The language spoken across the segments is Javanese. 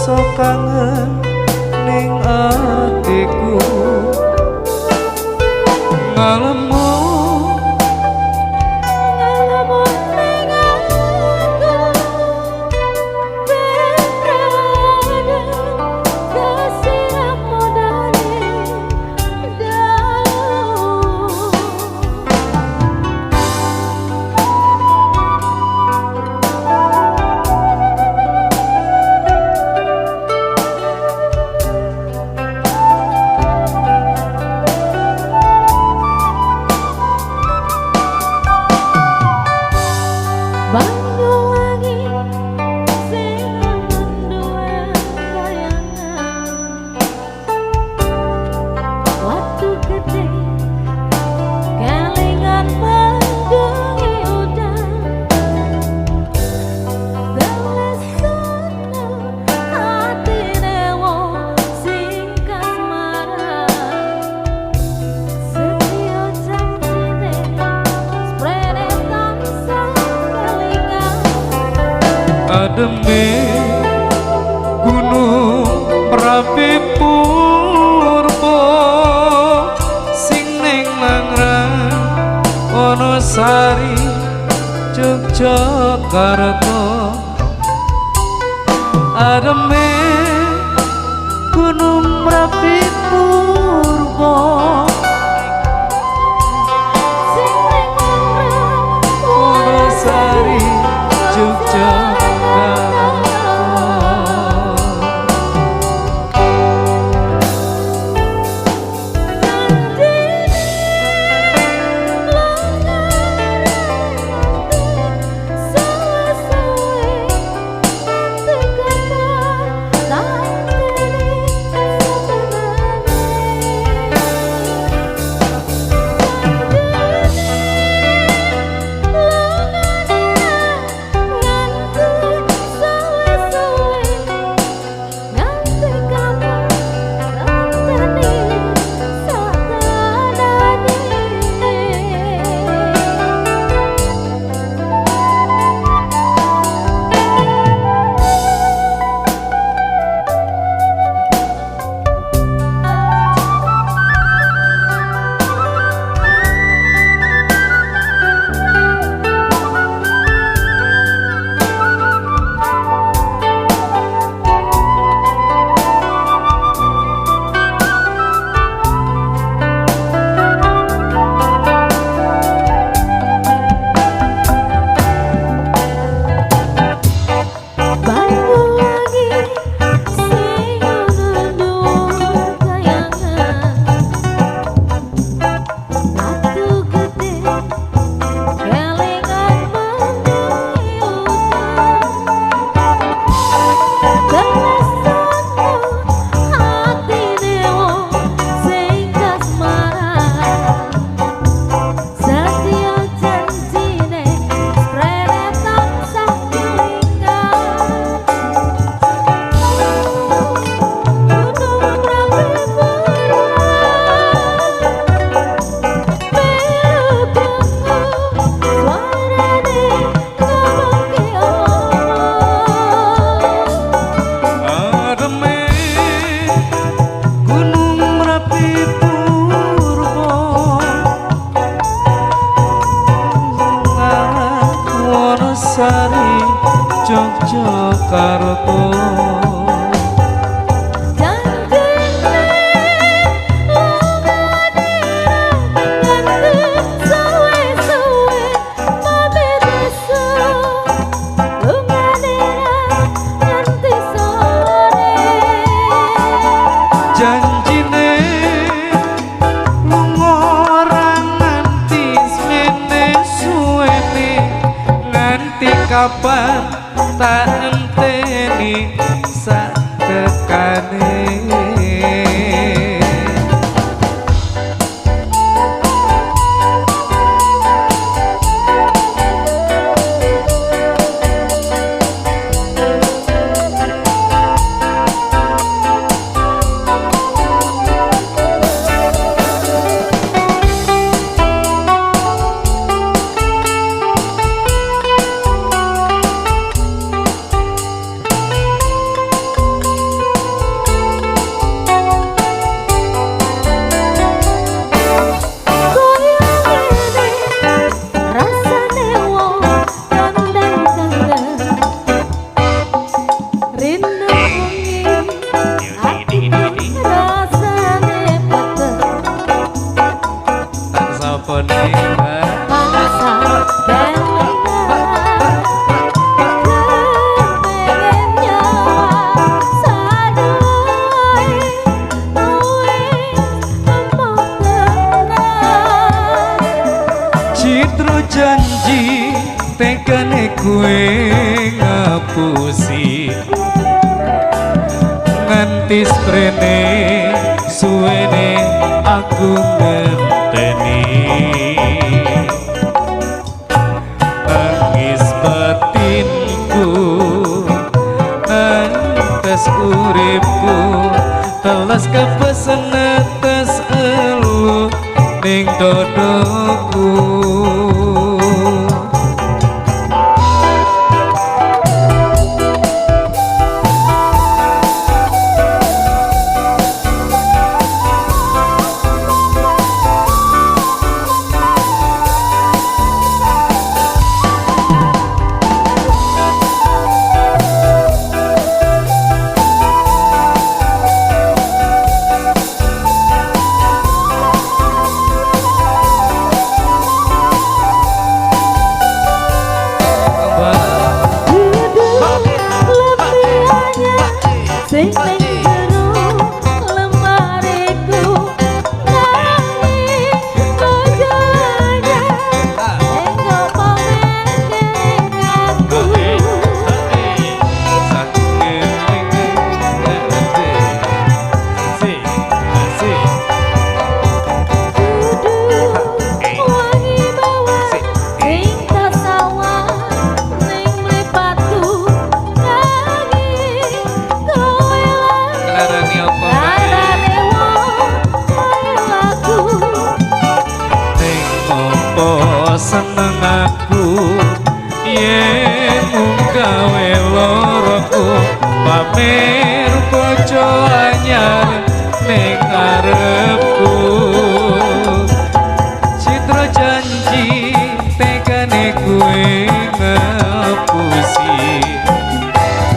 Rasa kangen ning atiku ngalemu ngalemu ning aku ben radang kesiram modane dalu. Banyu lagi sing duwe bayangan, watu gede kelingan mendungi udan, telesono atine wong sing kasmaran, setya janjine sprene tansah kelingan. Ademe Gunung Merapi Purba sing ning Langran Wonosari Yogyakarta. Ademe Gunung Merapi Purba sing ning Langran Wonosari Yogyakarta. Banyu lagi sing ana kayangan, watu gede kelingan mendungi udan, telesono atine wong sing kasmaran, setya janjine sprene tansah kelingan. Gunung Merapi Purba melu krungu swarane ngomongke omong. Ademe Gunung Merapi Purba Wonosari Yogyakarta. Janjine lungane nganti suwe-suwe mami desa, lungane nganti sore. Janjine lunga ora nganti semene suwene, nganti kapan tak enteni sak tekane. ngapusi. Nganti sprene suwene aku ngenteni. Nangis batinku nentes uripku telas kepesen netes elu ning dodoku. Sing ning jero lemariku nanging bojo anyar engko pamer ning aku. Dudu wangi bawang sing tak sawang ning mripatku nanging kowe Larani apa larane wong kaya aku. Ning opo seneng aku yen mung gawe loroku pamer bojo anyar ning ngarepku. Citra janji tekane kuwe ngapusi.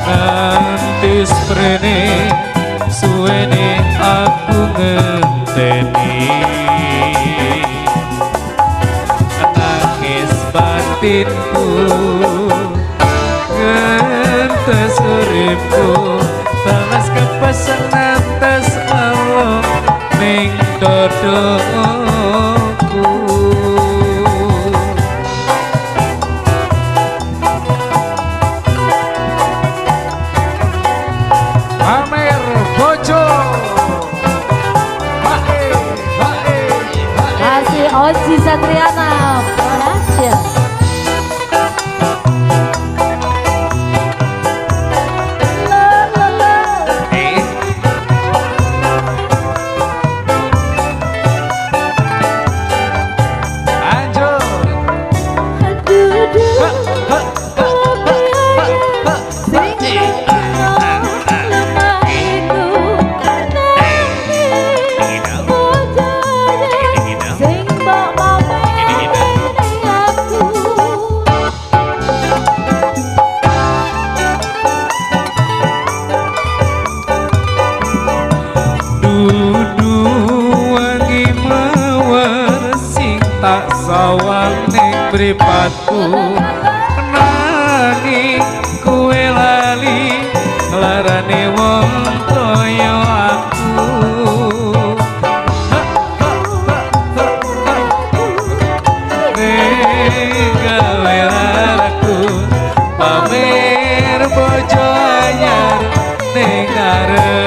Nganti sprene suwene aku ngenteni. Nangis batinku ngentes uripku telas kepesen netes elo ning dodoku. Pamer bojo hae hae hae. Kasih Oji Satriana Production. La la la. Lanjut. Dudu lambe anyar sing ning jero lemariku nanging bojo anyar sing mbok pamer ning aku. Dudu wangi mawar sing tak sawang ning mripatku nanging kowe lali nglarane wong kaya aku. Ha, ha, ha, ha, ha. Ning gawe laraku pamer bojo anyar ning ngarepku.